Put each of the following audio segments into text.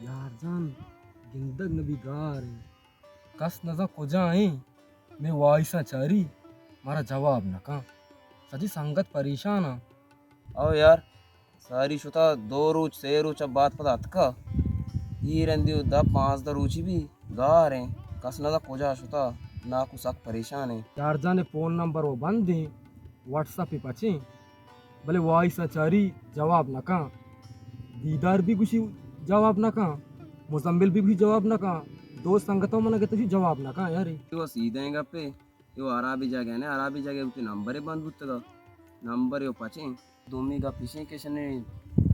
یار جان، گندگ نبی گار ایں۔ کس نزان کجا ایں، مئے وائساں چاری، مارا جواب نکاں۔ سجی سنگت پریشان آں۔ او یار، ساری شتا دو روچ، سے روچ ءَ بعد پدا اتکا۔ اے رندی و دہ پانزدہ روچی بی گار ایں، کس نزان کجا شتا، ناکو سک پریشان ایں۔ یار جان، فون نمبر و بند ایں، واٹس اپ پچیں۔ بلے وائس ءَ چاری جواب نہ کن۔ دیدار بھی گوشی جواب نہ کن۔ مزمل بھی گوشی جواب نہ کن۔ دوست سنگتاں من گت گوشی جواب نہ کن یاری۔ تو سیدھیں گپے، تو عربی جگہ نے، عربی جگہ بوتی نمبر بند بوتگا۔ نمبر یو پچیں۔ دومی گپ ایشیں کہ شنی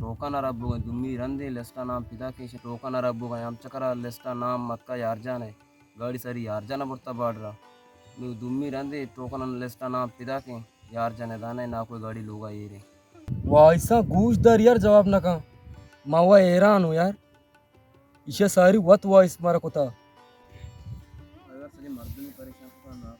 ٹوکن عرب بوگا، دومی رندے لسٹا نام پیدا کہ شنی ٹوکن عرب بوگا، ہم چکرا لسٹا نام متکا یار جان ہے۔ گاڑی ساری یار جان برتا بارڈرا۔ نو دومی رندے ٹوکن لسٹا نام پیدا کہ یار جان دانے نا کوئی گاڑی لوگا ایرے۔ وائساں گوش دار یار، جواب نہ کن۔ ما وا حیران ہوں یار۔ ایشا ساری وت وائس مارا کتا۔ اگر سجے مردمی پریشان کتا نا۔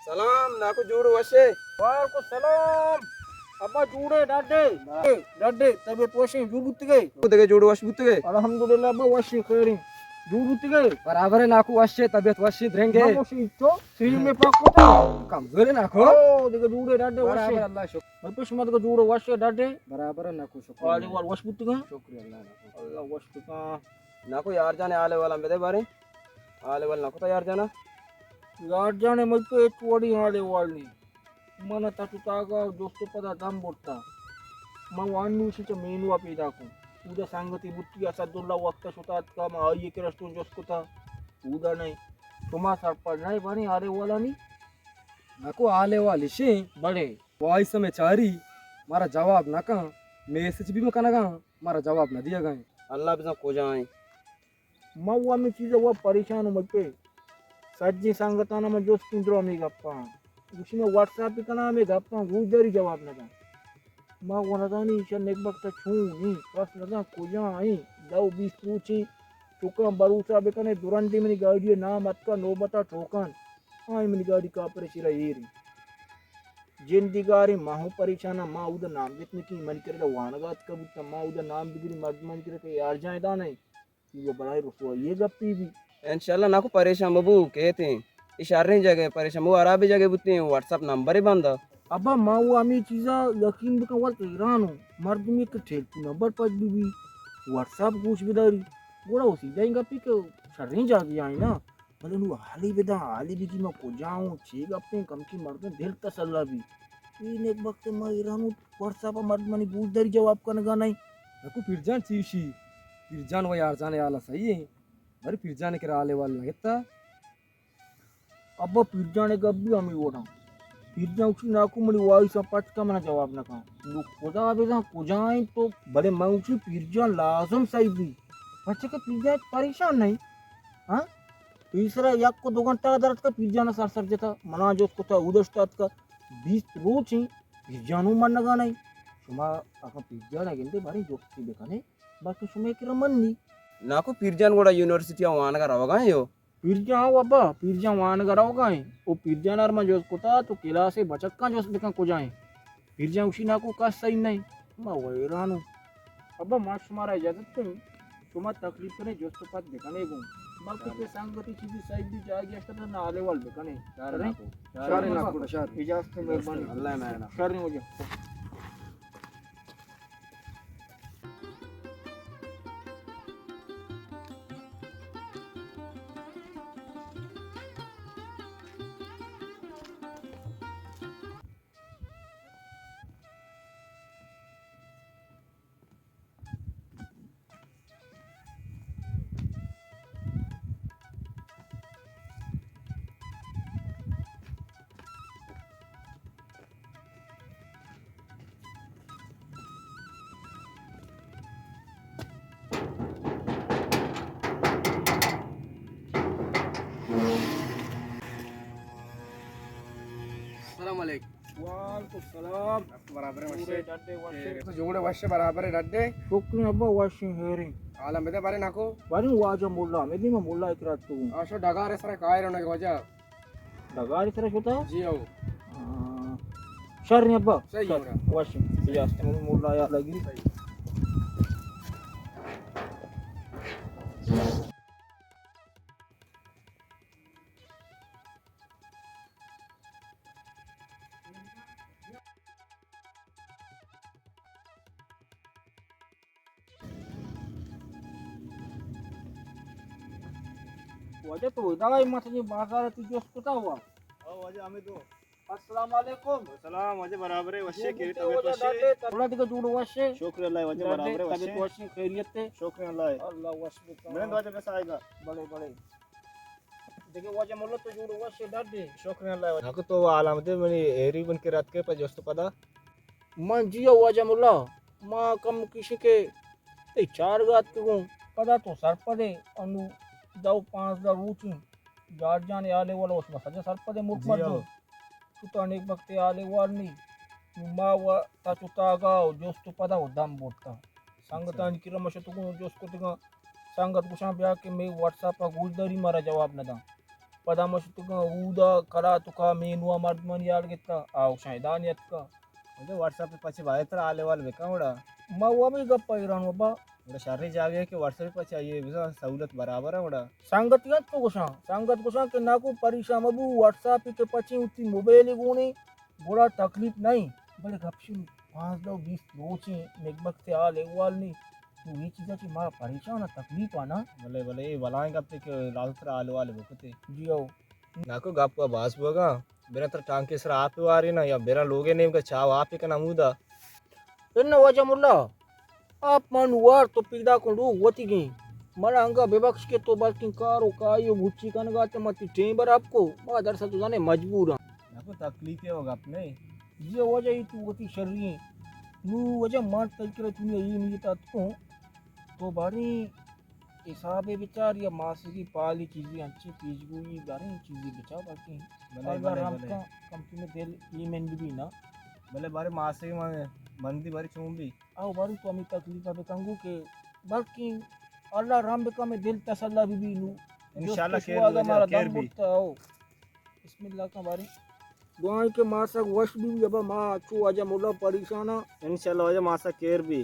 سلام، ناکو جوڑ وشے؟ وعلیکم سلام۔ ابا جوڑے ڈاڈے؟ ڈاڈے، طبیعت وشے، جوڑ بوتگے؟ او دگہ جوڑ وش بوتگے؟ الحمدللہ ابا وشے خیرے۔ جوڑ بوتگے؟ برابر ہے ناکو وشے، طبیعت وشے، درنگے۔ ابا وشے تو سری میں پاک کو تو۔ کمزورے ناکو۔ او دگہ جوڑے ڈاڈے وشے۔ برابر اللہ شکر۔ بلکہ شما دگہ جوڑ وشے ڈاڈے۔ برابر ہے ناکو شکر۔ آلے وال وش بوتگا؟ شکر اللہ ناکو۔ اللہ وش بوتگا۔ ناکو یار جانے آلے والا بدے بارے۔ آلے وال ناکو تا یار جانا۔ یار جانے مجھ تو ایک وڑی آلے وال نہیں۔ من تچ اتاگا جست و پدا دم برتا۔ من وانوشی چہ مینوا پیدا کن۔ اودا سنگتی بوتی اسداللہ وقت شتا اتکا، من آئی کہ رستون جست کتا۔ اودا نہیں۔ شما سرپد نہیں بانی آلے والا نی؟ نکو آلے والی شی۔ بڑے۔ وائس میں چاری، مارا جواب نہ کن۔ میسج بھی مکنگا، مارا جواب نہ دیگا۔ اللہ بزن کجا ہیں۔ ما وہ ہمیں چیزا وہ پریشان ہوں مجھ پہ۔ سجیں سنگتانا من جست کن درو ہمیں گپاں۔ گوشی میں واٹس ایپ پہ کناں ہمیں گپاں، گوش داری جواب نہ داں۔ ما وہ نہ زانی ایشا نیک بخت چون ایں، کس نہ زان کجا ایں۔ دو بیست روچی چکاں بھروسہ بکنے، درندے منی گاڑی نام اتکا نوبتا ٹوکن۔ آئی منی گاڑی کاپر شیرا ایر ایں۔ جندی گاریں ما ہوں پریشان آں، ما اود نام گت نکی، منی کرا وانگا اتکا بوتا، ما اود نام بگری مرد منی کرا کہ یار جائیں دانے۔ یہ بلائے رسوائی گپی بھی۔ انشاءاللہ ناکو پریشان مبو، کہتے ہیں۔ یہ شریں جگہ پریشان مبو، عربی جگہ بوتے ہیں، واٹس ایپ نمبر ہی بند ہے۔ ابا ما وہ ہمیں چیزا یقین بکن وقت حیران ہوں۔ مردم ایک ٹیلیفون نمبر پچ بھی بھی، واٹس ایپ گوش بداری، گوڑا اسی جائیں گپی کہ شریں جاگی آئیں نا۔ بلے نوں حالی بداں، حالی بگی ما کجا اوں، چے گپیں، کمکی مردم دل تسلا بی۔ اے نیک بخت ما ایران اوں، واٹس ایپ ء مرد منی گوشداری جواب کنگا نئیں۔ نکو پیرجان چی گوشی؟ پیرجان و یارجان ء حالا سہی ایں، بلے پیرجان ء کرا حال احوال نہ گتا۔ ابا پیرجان ء گپ بی ہمے وڑاں۔ پیرجان گوشی ناکو منی وائس ء پچ کن منا جواب نہ کن۔ نوں خدا بزان کجا انت تو، بلے من گوشی پیرجان لازم سہی بی۔ پرچہ کہ پیرجان پریشان نئیں۔ ہاں؟ پیسرا یک و دو گھنٹہ در اتکا، پیرجان ء سر سر جتا، منا جست کتا، اود اشتاتکا۔ بیست روچ ایں، پیرجان اوں منگا نئیں۔ شما اگاں پیرجان ء گندے، باریں جستی بکنے، بلکہ شمے کرا منی۔ ناکو پیرجان گڑا یونیورسٹی ء وانگا روگا ایں یو؟ پیرجان او ابا، پیرجان وانگا روگا ایں۔ او پیرجان ء من جست کتا، تو کلاس ء بچکاں جست بکن کجا ایں؟ پیرجان گوشی ناکو کس سہی نئیں۔ ما ویران اوں۔ ابا ما شمارا اجازت دئیں، شما تکلیف کنئے جست و پت بکنئے گوں۔ بلکہ کہ سنگتی چیزی سہی بی جاگہ اشتہ نہ حال احوال بکنئے۔ شر ناکو۔ شر ناکو۔ اجازت مہربانی۔ اللہ مہربانی۔ شر واجہ۔ السلام علیکم۔ وعلیکم السلام۔ برابر ئے وش ئے؟ ڈڈ ئے وش ئے؟ تو جوڑ ئے وش ئے، برابر ئے ڈڈ ئے؟ شکر ابا، وش ایں، ہیر ایں۔ حالا بدے بارے ناکو؟ بارے واجہ ملا، مدی میں ملا اکرات تو۔ آ، شو ڈگار سرا کائے رونگ واجہ۔ ڈگار سرا شتا؟ جی ہو۔ آ، شر ایں ابا۔ صحیح شر۔ ہو رہا۔ وش ایں۔ جی۔ بیا، ملا یا لگی۔ صحیح۔ واجہ تو ادا ئے، ما تئی بازار ءَ تئی جست کتا ہوا۔ او واجہ ہمے دو۔ السلام علیکم۔ السلام واجہ، برابر ئے وش ئے؟ جی، کیری جی، طبیعت واجہ وش ئے؟ ڈاڈے، تھوڑا دگہ جوڑ وش ئے؟ شکر اللہ واجہ، ڈاڈے، برابر ئے وش ئے؟ طبیعت وش ئے، خیریت ئے؟ شکر اللہ۔ اللہ وش بکن۔ من واجہ بس آئے گا۔ بلے، بلے۔ دگہ واجہ ملا تو جوڑ وش ئے ڈاڈے؟ شکر اللہ۔ ناکو تو علامت منی ایری بن کے رات کے پہ جست پدا۔ من جی واجہ ملا، ما کم کشی کے تئی چارگ ءَ اتکگوں، پدا تو سرپد ئے، انو دو پانزدہ روچ ایں، جار جان ءِ حال احوال وش، ما سجا سرپد ایں، ملک جی مردم۔ ہو۔ تو تا نیک بخت ءِ حال احوال نی، نو ما و تا چو تاگا و جست و پدا و دم برتا۔ سنگتانی کرا ما شتگوں جست کتگاں، سنگت گوشاں بیا کہ مئے واٹس ایپ ءَ گوشداری مارا جواب نداں۔ پدا ما شتگاں اودا کلاتکا مینوا مردمانی حال گتا، آ گوشاں ادا نیتکا۔ واٹس ایپ ءَ پچے باید ترا حال احوال بکن وڑا۔ ما و ہمے گپ ءَ حیران و با۔ وڑا شریں جاگہ ئے کہ واٹس ایپ ءَ پچے آئی ءِ بزاں سہولت برابر ایں وڑا۔ سنگتی انت تو گوشاں، سنگت گوشاں کہ ناکو پریشان مبو، واٹس ایپ ءَ کہ پچے وتی موبائل ءَ گونے، گڑا تکلیف نہ ایں، بلے گپ شنو، پانزدہ و بیست روچ ایں، نیک بخت ءِ حال احوال نی، تو اے چیزا چہ ما پریشان آں، تکلیف آں نا۔ بلے، بلے، اے بلاہیں گپے کہ لازم ترا حال احوال بکتے۔ جی ہو۔ ناکو گپ ءَ باز بوگا، برا ترا ٹانکے سرا آپ واریناں یا برا لوگے نیمگا چاہ و آپے کناں ہمودا۔ اناں واجہ ملا، آپ ما نوں وارت و پیداکاں لوگ وتیگیں۔ منا انگا ببخش کہ تو بلکیں کار و کائی و گچی کنگا ات، ما تئی ٹیم براب کو، ما دراصل تو زانے مجبور آں۔ ناکو تکلیفے و گپ نئے۔ جی واجہ، اے تو وتی شری ایں۔ نوں واجہ ما تئی کرا چونی اے نیت اتکوں، تو باریں حسابے بچار یا ماسگی پالی چیزے انچیں پیشگوئی باریں چیزے بچار، بلکیں بلے، اللہ بلے، رحم بلے۔ کن، کم چونی دل ایمن ببی نا۔ بلے باریں ماسگی من بندی باریں چون بی۔ او باریں تو ہمے تکلیف ءَ بکن گو کہ بلکیں اللہ رحم بکن، ہمے دل تسلا ببی نوں۔ انشاءاللہ جست و خیر شوہاز بی، مارا خیر دم بی۔ برتا، او۔ بسم اللہ کن باریں۔ دعائیں کہ ماسک وش بی، ابا ما چو واجہ ملا پریشان آں۔ انشاءاللہ واجہ ماسک خیر بی۔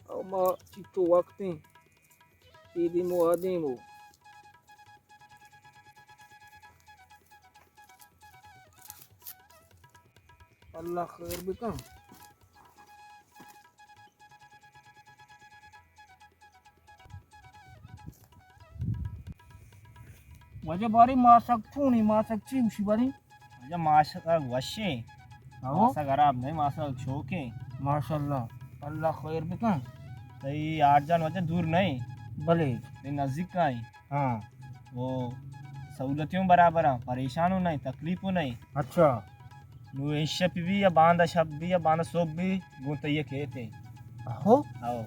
او ما چچو وقت ایں۔ اے دیمو آ دیمو۔ اللہ خیر بکن۔ واجہ باریں ماسک چونیں، ماسک چی گوشی باریں؟ واجہ ماسک وشیں۔ ہاں۔ ماسک خراب نئیں، ماسک شوکیں۔ ماشاءاللہ، اللہ خیر بکن۔ تئی یار جان واجہ دور نئیں۔ بلے۔ تئی نزیک ایں۔ ہاں۔ او سہولتیوں برابر ایں، پریشانوں نئیں، تکلیفوں نئیں۔ اچھا۔ نوں اے شپ بی یا باندا شپ بی یا باندا صبح بی، گوں تئی کیت ایں۔ اہو۔ او۔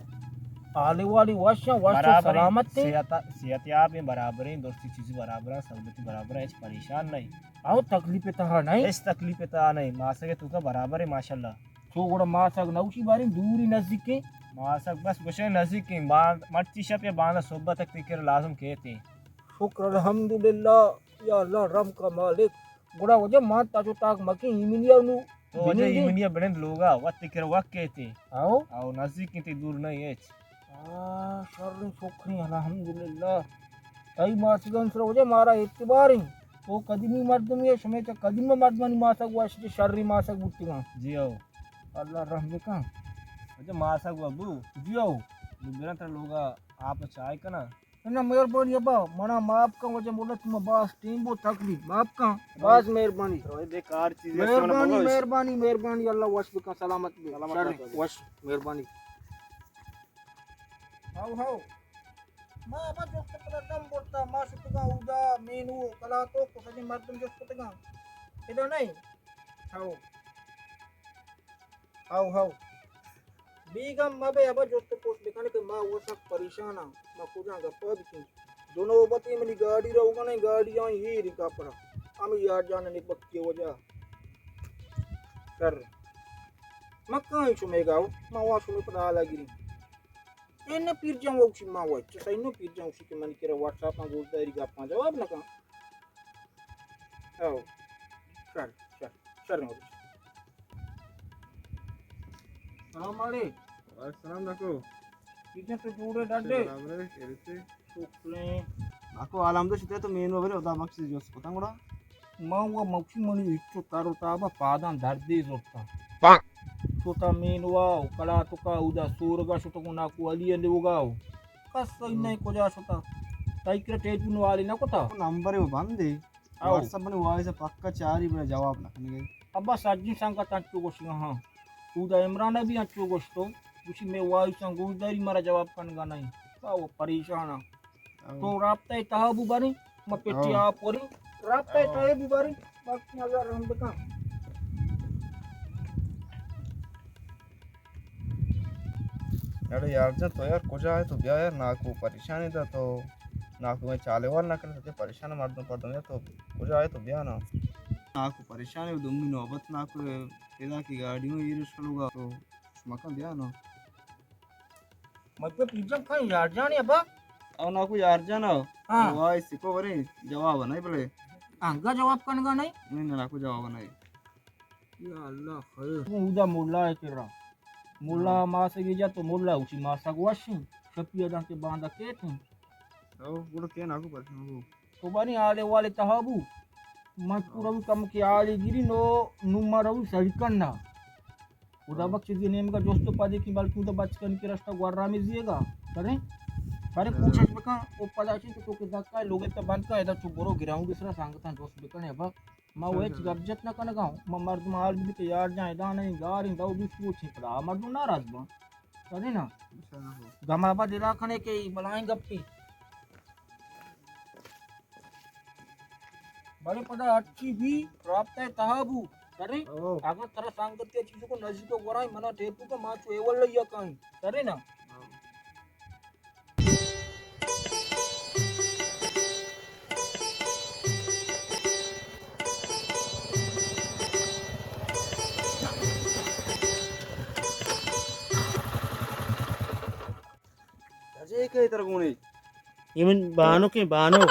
حال احوال وش ایں، وش ایں، برابر ایں، سلامت ایں۔ صحت، صحت یاب ایں، برابر ایں، درستی چیزی برابر ایں، سہولتی برابر ایں، ہچ پریشان نئیں۔ او تکلیف تہا نئیں؟ ہچ تکلیف تہا نئیں، ماسک توکا برابر ایں ماشاءاللہ۔ تو گڑا ماسک نہ گوشی باریں دوری نزیکیں؟ ماسک بس گوشے نزیکیں، باند، مرچی شپ یا باندا صبح تک تئی کرا لازم کیت ایں۔ شکر الحمدللہ، یا اللہ رحم کا مالک۔ گڑا واجہ ما تاچو تاک مکیں ایمنی ءَ نوں تو واجہ بنندیں۔ ایمنی ءَ بنند لوگا، وت تئی کرا وقت کیت ایں۔ آؤ۔ آؤ، نزیکیں، تئی دور نئیں ہچ۔ آ، شریں شکریں الحمدللہ۔ تئی ماسگان سر واجہ مارا اعتبار ایں۔ تو قدیمی مردمے ئے، شمے چہ قدیم مردمانی ماسگ وش، شریں ماسگ بوتگاں۔ جی ہو۔ اللہ رحم بکن۔ واجہ ماسگ و بو۔ جی ہو۔ نوں براں ترا لوگا آپ چائے کناں۔ نہ، مہربانی ابا، منا معاف کن، واجہ ملا تو ما باز ٹیم بو تکلیف، معاف کن، باز مہربانی۔ روئے بیکار چیزے مہربانی، سونا بگوش۔ مہربانی، مہربانی، اللہ وش بکن، سلامت بے۔ سلامت شر بے۔ وش، مہربانی۔ How, how. ما ابا جست پدا دم برتا، ما شتگاں اودا، مینو، کلاتوک، سجیں مردم جست کتگاں۔ ادا نئیں؟ ہاؤ۔ How, how. بیگم مبے، ابا جست و پرس بکن کہ ما و سک پریشان آں، ما کجا گپا بکیں۔ دو نوبتے منی گاڑی روگا نئیں، گاڑی آں ایر کپڑا۔ ہمے یار جان نیک بختی وجہ۔ کر. ما کائیں شمے گاؤ، ما وا شمے پدا حالا گریں. اے نہ پیر جان وشی ما وچ، سہی نو پیر جان وشی کہ منی کرا واٹس ایپ ءَ گوشداری گپاں جواب نہ کن. او، شر، شر، شر نہ. سلام علیکم. وعلیکم السلام ناکو. پیر جان تو جوڑے ڈڈے؟ برابر ہے، خیریت ہے. شکریں. ناکو، حال ہمدے شتے تو مینو بری، خدا بخش جوست کتاں گڑا. ما و مکسی منی ہچو تر و تابا پاداں دردے زرتا. شتا مینوا و کلاتکا اودا سورگا شتا گو ناکو علی ءِ لوگا و کس سہی نہ کجا شتا. تئی کرا ٹیلیفون والے نہ کتا؟ نمبر وہ بند ہے. او. واٹس ایپ منی وائس پکا چاری بڑا جواب نہ کنگے. ابا سجی سنگت انچو گوشی ہاں. اودا عمران بھی انچو گوشتو. گوشی میں وائس گوش داری، مارا جواب کنگا نہیں. او پریشان ہاں. او. تو رابطہ ءِ تہا بو باریں، ما پٹی او. آپ وریں، رابطہ ءِ او. تہا بو باریں، باقی نظر ہم بکن. اڑے یار جان، تو یار کجا ہے؟ تو بیا یار، ناکو پریشانی دا تو، ناکو میں چالے وار نہ کرے، سچے پریشان مردم پردم یار، تو کجا ہے؟ تو بیا نا. ناکو پریشانی، دومی نوبت ناکو پیدا کی گاڑیوں ایرش کلوگا تو مکان بیا نا. مطلب پیر جان کائیں یار جان ہے با؟ او ناکو یار جان ہو. ہاں. وائی سکو ورے جواب نہیں بلے. انگا جواب کنگا نہیں؟ نہیں، نہیں، ناکو جواب نہیں. یا اللہ خیر. تو اودا مولا ہے کرا. مولا ہاں. ماسگی جا تو مولا اسی ماسگ وشیں. شپی ادا کے باندا کیتیں. او، گڑا کیا ناکو پریشان ہو؟ تو بانی آلے والے تہا بو. من پورا بھی کم کے آلے گیری نو، نو ما روی سڑکن نا. خدا ہاں. بخش دی نیمگا جوست و پدے کی بلکہ تو بچ کن کے رشتہ گوار رامی زیگا. کریں؟ کریں ہاں. کوشش بکن. او پدا چی تو کے دکا لوگے تو بند کن، ادا چو برو گراؤنڈ سرا سنگتاں جوست بکن ہے با. ما اچھا، وہ ہچ اچھا. گپ جت نہ کنگا ہوں. ما مردم حال بھی کہ یار جان ادا نہیں گار ہیں، دو بیس روچ ہیں پدا. مردم ناراض بان. سرے نا. اچھا، ہو. گما با دلا کھنے کہ بلائیں گپی. بلے پدا ہرچی بھی رابطہ تہا بو. سرے؟ او. اگر ترا سنگتی چیزوں کو نزدیک و گورائیں منا ٹیپو کا ما چو اے واللہ یا کائیں. سرے نا؟ او. اجے کئے ترا گونے؟ اے من بانک ایں، بانک.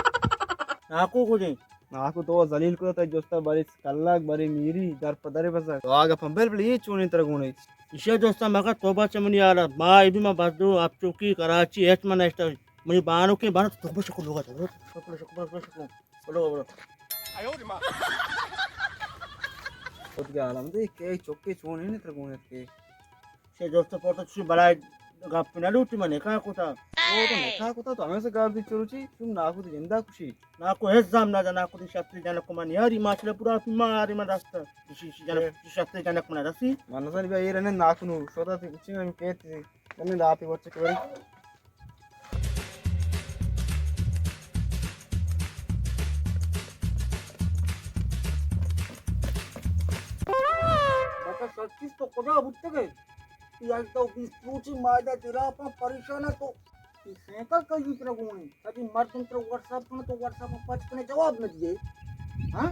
ناکو کجیں؟ ناکو تو ذلیل کو تئی جستا بری کلاک بری میری در پہ در بزگ. تو آگا پمبل بلی چونیں ترا گونے؟ ایشی جستا مگا توبہ چہ منی حالا. ما اے بھی ما بس دو اپ چوکی کراچی ہچ من نشتا. منی بانک ایں، بانک توبہ شکو لوگا تو. شکو، شکو، شکو، شکو. بلو، بلو. خود کے عالم دے کہ چوکی چونیں ترا گونے کے. چے جست پرس چی بلائے گپ نہ لوٹی، من نکاح کتا. او تو نکاح کتا تو ہمیں سے گپ دی چروچی، چون ناکو دی جندا کشی. ناکو ہزام نہ جا، ناکو دی شرطی جنک من یاری، ماشاءاللہ پورا پی ما آری من راستا. شی، شی جنک، شرطی جنک من رسی. من نزانی بیا ایر نے ناکو نو شودا تی کچی من کیتی. من لاپی وچ کری. بچہ سچیز تو کجا بوتگے؟ یازدہ و بیست روچی مائدہ دراپاں پریشان تو. سینکل کئی ترا گونی. سجی مردم ترا واٹس ایپ کنے تو واٹس ایپ پچ کنے جواب نہ دیے. ہاں؟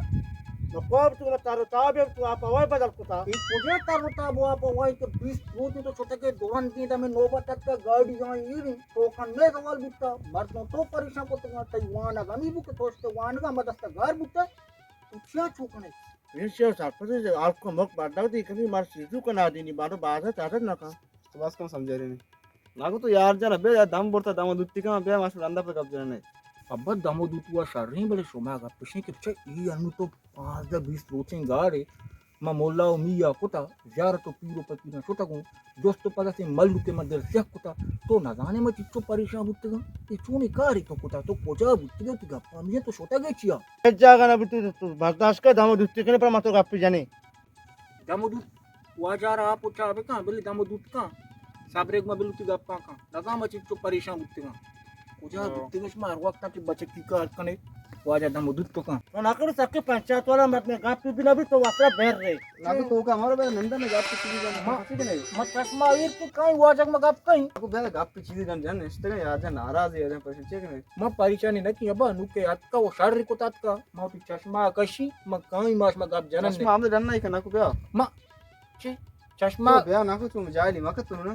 نقاب تو تر تاب تو آپ ہوای بدل کتا. اے کجا تر تاب و آپ ہوای کہ بیست روچ تو چھوٹے کے دوران دین دا میں نوبت تک کا گاڑی جان یہ تو کن میں سوال بوتا. مردم تو پریشان کو تو تئی وان غمی بو کہ تو وان غم دست گار بوتا. تو چیا چوکنے؟ ایشی سرپدی آپ کو مک بردار دی کبھی مار سیزو کنا دینی بارو بازار چاہت نہ کا. تو بس کم سمجھا رہے نہیں. ناکو تو یار جان ابے یار دم برتا، دم دوتی کن ابے ماشاءاللہ رندا پہ گپ جنے. ابا دم و دوت وا شریں، بلے شما گپ پشیں کہ بچہ ای انو تو پانزدہ بیست روچیں گاڑے ما مولا و میا کتا، زیارت و پیر و پکیران شتا گوں، جست و پدا سے ملو کے من دل سیاہ کتا. تو نزانے ما چچو پریشان بوتگاں. اے چونی کاری تو کتا؟ تو کجا بوتگے؟ تو گپا میاں تو شتا گے چیا؟ ہچ جاگہ نہ بوتو، تو برداشت کر، دم و دوتی کنے پر ما تو گپ جنے. دم و دوت واجہ را آپ و چا بکن، بلی دم و دوت کن. صبرے گما بلوتی گپاں کن. نزاں ما چچو پریشان بوتگاں. کجا ہاں. بوتگش ما ہر وقت کہ بچکی کار کنے. واجہ دم و دوت کن. تو ناکو سکے پنچایت والا مت میں گپ بھی نہ بھی تو واسرا بہر رہے. ناکو تو کا ہمارا بہر نندہ میں گپ چیزی جان ما، کسی کے نہیں. ما چشمہ ایر تو کائیں واجہ ما گپ کائیں. ناکو بہر گپ چیزی جان جان نشتے یار جان ناراض ہے جان پریشان چیک نہیں. ما پریشانی نہ کی ابا، نو کے اتکا وہ شر کو تاتکا. ما تو چشمہ کشی، ما کائیں ماش ما گپ جنن. چشمہ ہم جان نہیں کنا کو بیا. ما چی؟ چشمہ تو بیا ناکو، تو جاہلی مکہ تو نا۔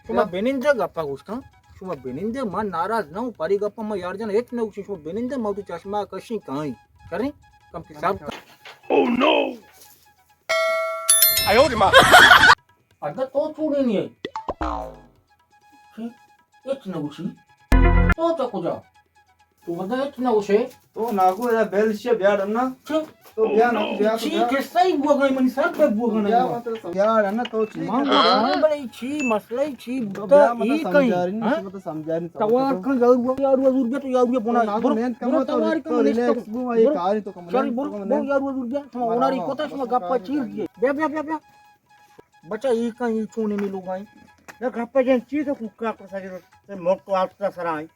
شما بیا۔ بنندے گپا گوش کن۔ شما بنندے، من ناراض نہ ہوں، پری گپا ما یار جان ہچ نہ گوشی، شما بنندے، ما تو چشمہ کشی کائیں۔ کریں؟ کم حساب کر۔ Oh no! ادا تو چوڑی نہیں ہے۔ چی؟ ہچ نہ گوشی۔ تو چا کجا؟ تو ودا ہچ نہ گوشے۔ تو ناکو ادا بیل شے بیا ڈنا۔ چی؟ تو بیا نا، بیا تو چی بیا۔ قصہ ہی بوگا، منی سر پہ بوگا بیا نا۔ مطلب سمجھا ڈنا تو چی ما کرنا؟ بڑے چی مسئلہ ہی چی تو بوتا بیا مطلب ہی کہیں، سمجھا رہی نہیں، ہاں؟ مطلب سمجھا رہی نہیں تو توار تو۔ کن یار بیا، یار ضرور بیا، تو یار بیا بنا۔ تو برو، محنت برو کما تو توار کن تو ریلیکس بو، یہ برو۔ کاری تو کم سوری، برو، برو یار ضرور بیا، شما اوناری کوتا، شما گپا چیر دیے۔ بیا، بیا، بیا، بیا۔ بچا، ای کن، ای چونی می لوگائی۔ نہ گپا جن چیز کو کا کو سجے تو موک تو آفتا سرائیں۔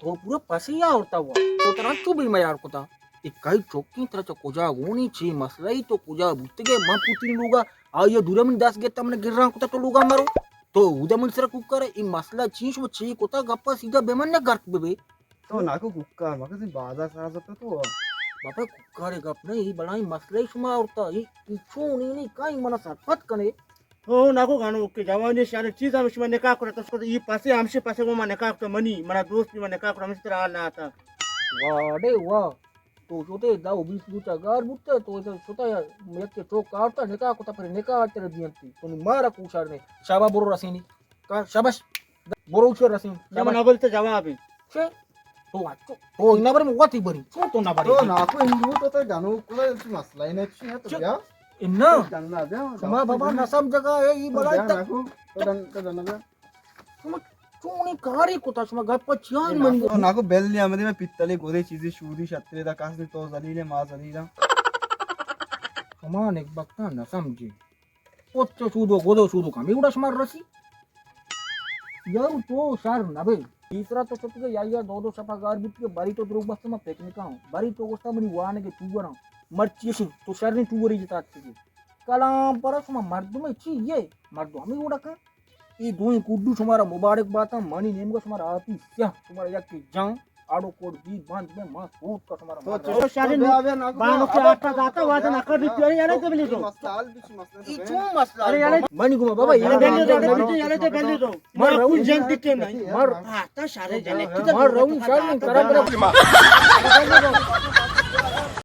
تو پورا پسی آورتا ہوا۔ تو ترا چو بے میار کتا۔ اے کئی چوکی ترا چا کجا گونی چی مسئلہ ای تو کجا بوتگے من پوتین لوگا آیا دورا من دست گتا من گران کتا تو لوگا مرو۔ تو اودا من سر کوکر ای مسئلہ چی شو چی کتا گپا سیدھا بے من گرک بے۔ تو ناکو کوکار مکسی بازار ساز تو۔ بابا کوکار گپ نہیں، ای بڑائی مسئلہ شما آورتا۔ ای چونی نہیں کئی منا سرپت کنے۔ او ناکو گانو کہ جوانی شان چیز ہم شما نکاح کرتا تو ای پاسے ہمشے پاسے کو ما نکاح کرتا منی، منا دوست بھی ما نکاح کرتا ہمشے طرح حال نہ آتا۔ واہ ڈے واہ۔ تو شتے دا و بیس بوتا گار بوتا، تو ایسا شتا یا یک چوک کارتا نکاح کرتا پھر نکاح تر دیانتی۔ تو نی مارا کوشار نے۔ شابا برو رسینی۔ کا شاباش۔ برو چو رسین۔ شاباش۔ نبل تو جواب ہے۔ چے؟ تو اچو۔ تو نبر میں وتی بری۔ چون تو نبر تو ہے؟ ناکو ہندو تو تو گانو کلا مسئلہ ہی نہیں ہے تو چپ۔ بیا۔ انا۔ تو ڈنگا بیا۔ شما بابا نہ سمجھگا ہے، یہ تو بڑا بیا تک۔ ناکو۔ تو ڈن-، تو ڈنگا بیا۔ شما چونی کاری کتا، شما گپ چیان من ناکو، ناکو بل نی آمدی، میں پتلے گورے چیزی شودی شترے دا کس نی، تو ذلیل ما ذلیل۔ شما نگبکتا نہ سمجھے۔ پچ شودو گدو شودو کمی گڑا شما رسی۔ یار تو شر نبے۔ تیسرا تو شتگے یا یا دو دو شپا گار بوتگے، بری تو دروگ بست ما پکنکا ہوں۔ بری تو گوشتا منی وانگے ٹوگراں۔ مرچی شو تو شر نی ٹوگری جتا تگے۔ کلام پر شما مردم چی یہ؟ مردم ہمیں گڑا کن۔ ای دوئیں کڈو شمارا مبارک باتاں، منی نیمگا شمارا آپی سیاہ، شمارا یک جان آڑو کوڑ بی بند میں ما سوت کا شمارا تو مارا۔ چشم تو شارے بیا بیا ناکو بانو کے آٹا داتا واجہ ناکو بھی پیاری یالا دے بلی تو۔ مسئلہ حل بھی مسئلہ تو ای ہے۔ چون مسئلہ ارے یالا منی گما بابا، یالا یالا دے بلی تو، یالا دے بلی تو۔ مر رہو جان دکھتے نہیں۔ مر آتا شارے جنے۔ مر رہو شارے کرا کرا۔